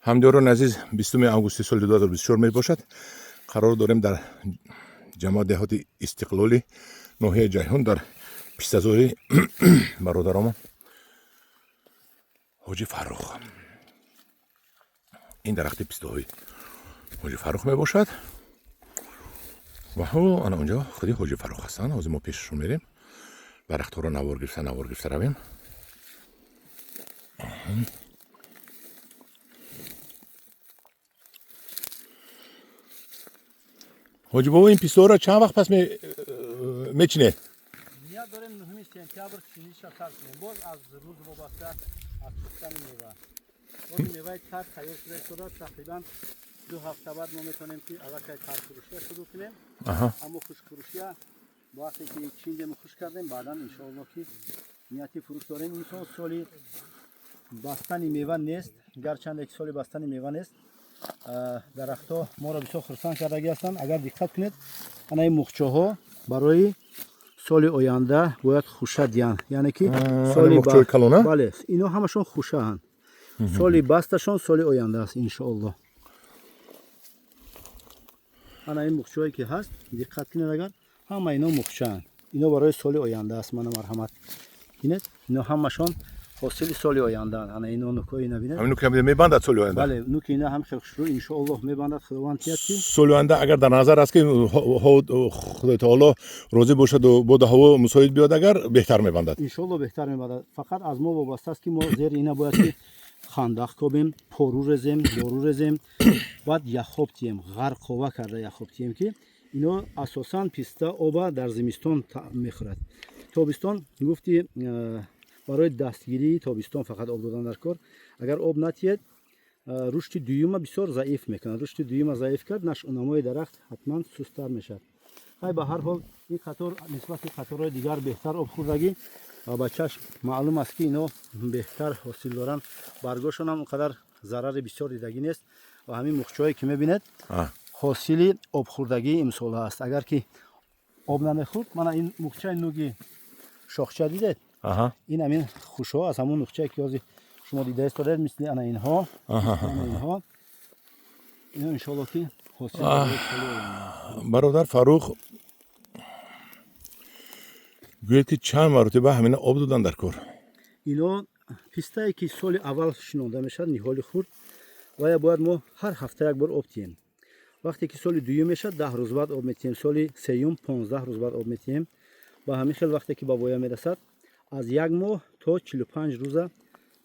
Ҳамдиёрони азиз, 20 августи соли 2024 мебошад. Қарор дорем дар ҷамоат деҳоти Истиқлолӣ, ноҳияи Ҷайҳун, дар пистазори бародаромон Ҳоҷи Фаррух. Ин дарахти пистаҳои Ҳоҷи Фаррух мебошад ва ана онҷо худи Ҳоҷи Фаррух ҳастанд. Ҳозир мо пешашон мерем, дарахтҳоро навор гирифта, навор гирифта равем. Ҳоҷи бобо, ин пистаҳоро чанд вақт пас мечинед? Ният дорем 9 сентябр чиниша сар кунем. Боз аз рӯз вобаста аз пухтани мева. Боз меваи тар тайёр шуда истодааст. Тақрибан 2 ҳафта баъд мо метавонем, ки аллакай тарфурӯшия шурӯъ кунем. Аммо хушкфурӯшия вақте ки чиндему хушк кардем, баъдан, иншоалло, ки нияти фурӯш дорем. Имсол соли бастани мева нест. Гарчанде ки соли бастани мева нест, дарахтҳо моро бисёр хурсанд кардагӣ ҳастанд. Агар диққат кунед, ана ин мухчаҳо барои соли оянда бояд хуша диҳанд, яъне ки соли калона. Бале, ино ҳамашон хушаанд. Соли басташон соли оянда аст, иншоалло. Ана ин мухчаҳое ки ҳаст, диққат кунед, агар ҳама ино мухчаанд, ино барои соли оянда аст. Мана, марҳамат, бинед, ино ҳамашон ҳосили соли ояндаанд. Ана ино нукҳои ина бинед. Ҳамин нук мебандад соли оянда? Бале, нуки ина ҳам хел хушрӯ, иншоаллоҳ, мебандад, Худованд тиҳад ки. Соли оянда, агар дар назар аст, ки Худои таоло розӣ бошаду боду ҳаво мусоид биёд, агар беҳтар мебандад. Иншоаллоҳ, беҳтар мебандад. Фақат аз мо вобаста аст, ки мо зери ина бояд ки хандақ кобем, пору резем, дору резем, баъд яхоб тием, ғарқова карда яхоб тием, ки ино асосан писта оба дар зимистон мехӯрад. Тобистон гуфти, барои дастгирии тобистон фақат об додан дар кор. Агар об натиҳед, рушди дуюма бисёр заиф мекунад. Рушди дуюма заиф кард, нашъунамои дарахт ҳатман сусттар мешавад. Хай, ба ҳар ҳол, ин қатор нисбати қаторҳои дигар беҳтар обхӯрдагӣ ва ба чашм маълум аст, ки ино беҳтар ҳосил доранд. Баргошон ҳам он қадар зарари бисёр дидагӣ нест ва ҳамин мухчаҳое ки мебинед, ҳосили обхӯрдагии имсола аст. Агар ки об намехӯрд, мана ин мухчаи нуги шохча дидед, ин ҳамин хушҳо аз ҳамон нуқчае ки ҳозир шумо дида истодаед, мисли ана инҳо, ана инҳо, ино, иншоалло, ки ҳосил. Бародар Фаррух, гӯед, ки чанд маротиба ҳамина об додан дар кор? Ино пистае ки соли аввал шинонда мешавад, ниҳоли хурд, вая бояд мо ҳар ҳафта як бор об тиҳем. Вақте ки соли дуюм мешавад, 10 рӯз баъд об метиҳем, соли сеюм 15 рӯз баъд об метиҳем. Ба ҳамин хел, вақте ки ба воя мерасад, аз як моҳ то 45 рӯза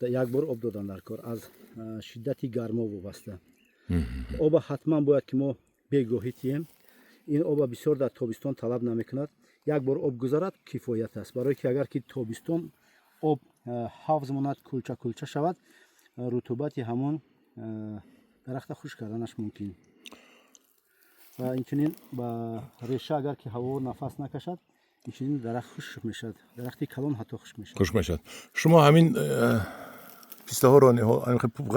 як бор об додан дар кор. Аз шиддати гармо вобаста. Оба ҳатман бояд ки мо бегоҳӣ тиҳем. Ин оба бисёр дар тобистон талаб намекунад. Як бор об гузарад, кифоят аст, барое ки агар ки тобистон об ҳавз монад, кулча кулча шавад, рутубати ҳамон дарахта хушк карданаш мумкин ва инчунин ба реша агар ки ҳаво нафас накашад, инчунин дарахт хушк мешавад, дарахти калон ҳатто хушк мешавад. Хушк мешавад. Шумо ҳамин пистаҳоро,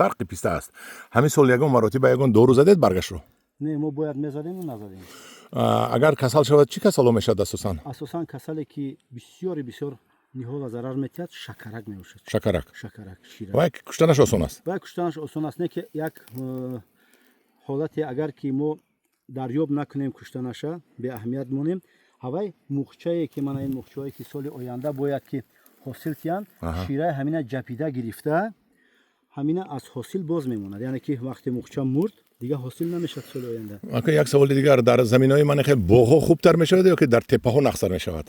ғарқи писта аст, ҳамин сол ягон маротиба ягон дору задед баргашро? Не, мо бояд мезадему, назадем. Агар касал шавад, чӣ касало мешавад асосан? Асосан касале ки бисёри бисёр ниҳола зарар метиҳад, шакарак мебошад. Шакарак. Шакарак, шира. Вай куштанаш осон аст? Вай куштанаш осон аст, не ки як ҳолате, агар ки мо дарёб накунем, куштанаша беаҳамият монем, ҳавай мухчае ки, мана ин мухчаое ки соли оянда бояд ки ҳосил тиҳанд, шираи ҳамина ҷапида гирифта, ҳамина аз ҳосил боз мемонад. Яъне ки вақте мухча мурд, дигар ҳосил намешавад соли оянда. Як саволи дигар: дар заминаҳои мана хел боғҳо хубтар мешавад ё ки дар теппаҳо нақстар мешавад?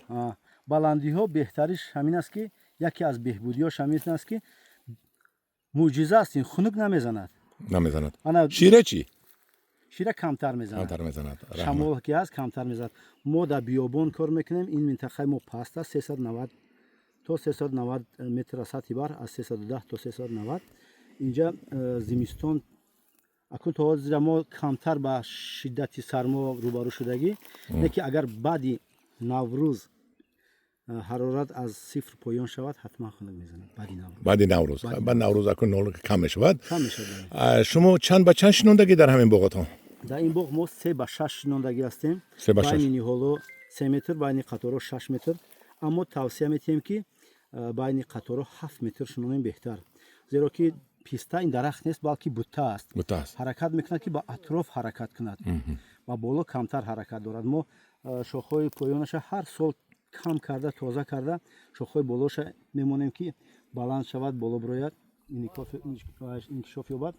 Баландиҳо беҳтариш ҳамин аст, ки яке аз беҳбудиёш ҳамин аст, ки мӯъҷиза аст, ин хунук намезанад. Намезанад. Шира чӣ? Шира камтар мезанад. Камтар мезанад. Шамол ки ҳаст, камтар мезанад. Мо дар биёбон кор мекунем. Ин минтақаи мо паст аст, 390 то 390 метр аз сатҳи баҳр, аз 310 то 390. Инҷа зимистон акун то ҳозира мо камтар ба шиддати сармо рӯбарӯ шудагӣ. Не ки агар баъди Наврӯз ҳарорат аз сифр поён шавад, ҳатман хунук мезанад баъди Наврӯз. Баъди Наврӯз, баъд Наврӯз акун нол кам мешавад. Кам мешавад. Шумо чанд ба чанд шинондагӣ дар ҳамин боғатон? Дар ин боғ мо 3 ба 6 шинондагӣ ҳастем. 3 ба 6. Байни ниҳоло 3 метр, байни қаторҳо 6 метр. Аммо тавсия метиҳем, ки байни қаторҳо 7 метр шинонем беҳтар, зеро ки Писта ин дарахт нест, балки бутта аст. Бутта аст. Ҳаракат мекунад, ки ба атроф ҳаракат кунад ва боло камтар ҳаракат дорад. Мо шохҳои поёнаша ҳар сол кам карда, тоза карда, шохҳои болоша мемонем, ки баланд шавад, боло бирояд, инкишоф ёбад.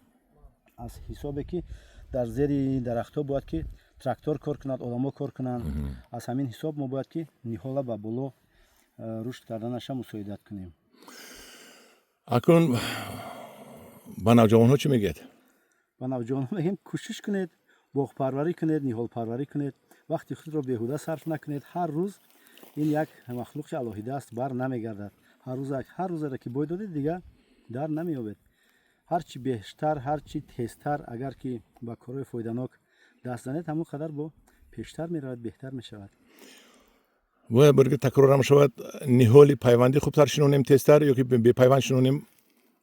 Аз ҳисобе ки дар зери дарахтҳо бояд ки трактор кор кунад, одамо кор кунанд, аз ҳамин ҳисоб мо бояд ки ниҳола ба боло рушд карданаша мусоидат кунем. Акнун ба навҷавонҳо чӣ мегӯед? Ба навҷавонҳо мегӯем: кӯшиш кунед, боғпарварӣ кунед, ниҳолпарварӣ кунед, вақти худро беҳуда сарф накунед. Ҳар рӯз ин як махлуқи алоҳида аст, бар намегардад. Ҳар рӯзеро ки бой додед, дигар дар намеёбед. Ҳарчи бештар, ҳарчи тезтар агар ки ба корҳои фоиданок даст занед, ҳамон қадар бо пештар меравад, беҳтар мешавад. Бояд борги такрорам шавад: ниҳоли пайвандӣ хубтар шинонем тезтар ё ки бепайванд шинонем?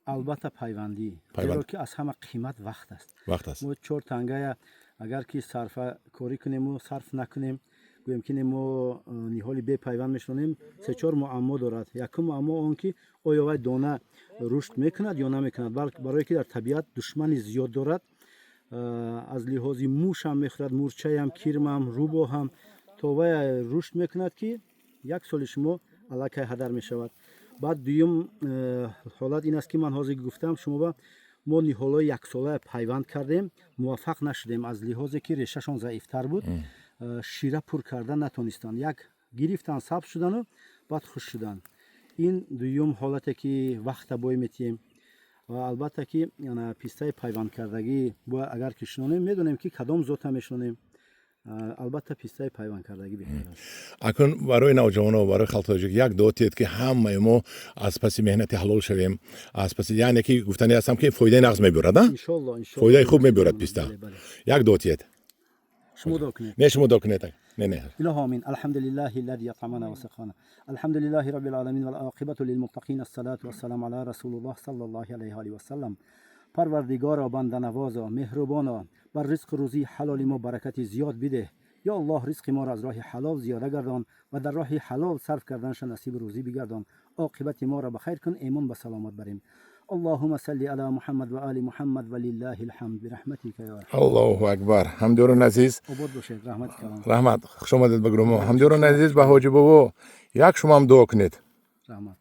Албатта, пайвандӣ, зеро ки аз ҳама қимат вақт аст. Вақт аст. Мо чор тангая агар ки сарфакорӣ кунему сарф накунем, гӯем ки мо ниҳоли бепайванд мешинонем, се-чор муаммо дорад. Якум муаммо он ки оё вай дона рушд мекунад ё намекунад, барое ки дар табиат душмани зиёд дорад. Аз лиҳози мушам мехӯрад, мурчаям, кирмам, рӯбоҳам, то вай рушд мекунад, ки як соли шумо аллакай ҳадар мешавад. Баъд дуюм ҳолат ин аст, ки ман ҳозир гуфтам шумо, мо ниҳолҳои яксола пайванд кардем, муваффақ нашудем, аз лиҳозе ки решашон заифтар буд, шира пур карда натонистанд. Як гирифтан, сабз шудану баъд хушк шуданд. Ин дуюм ҳолате ки вақта бой метиҳем. Ва албатта ки пистаи пайвандкардагӣ бояд агар ки шинонем, медонем ки кадом зота мешинонем. Албатта, пистаи пайвандкардагӣ беҳтар аст. Акнун барои навҷавонон, барои халқи тоҷик як дуо тиҳед, ки ҳамаи мо аз паси меҳнати ҳалол шавем, аз паси, яъне ки гуфтани ҳастам, ки фоидаи нағз мебиёрад. Иншолло. Фоидаи хуб мебиёрад писта. Як дуо тиҳед. Шумо дуо кунед. Не, шумо дуо кунед, не. إله آمين. الحمد لله الذي أطعمنا وسقانا، الحمد لله رب العالمين، والعاقبة للمتقين، الصلاة والسلام على رسول الله صلى الله عليه وآله وسلم. Парвардигоро, банданавозо, меҳрубоно, бар ризқу рӯзии ҳалоли мо баракати зиёд бидеҳ. Ё Аллоҳ, ризқи моро аз роҳи ҳалол зиёда гардон ва дар роҳи ҳалол сарф карданша насиби рӯзӣ бигардон. Оқибати моро ба хайр кун, эмон ба саломат барем. اللهم صل على محمد وآل محمد ولله الحمد برحمتك يا أرحم. Аллоҳу акбар! Ҳамдиёрони азиз! Обод бошед, раҳмати калон. Раҳмат, хуш омадед ба гурӯҳ мо. Ҳамдиёрони азиз, ба Ҳоҷи Бобо як шумоам дуо кунед. Раҳмат.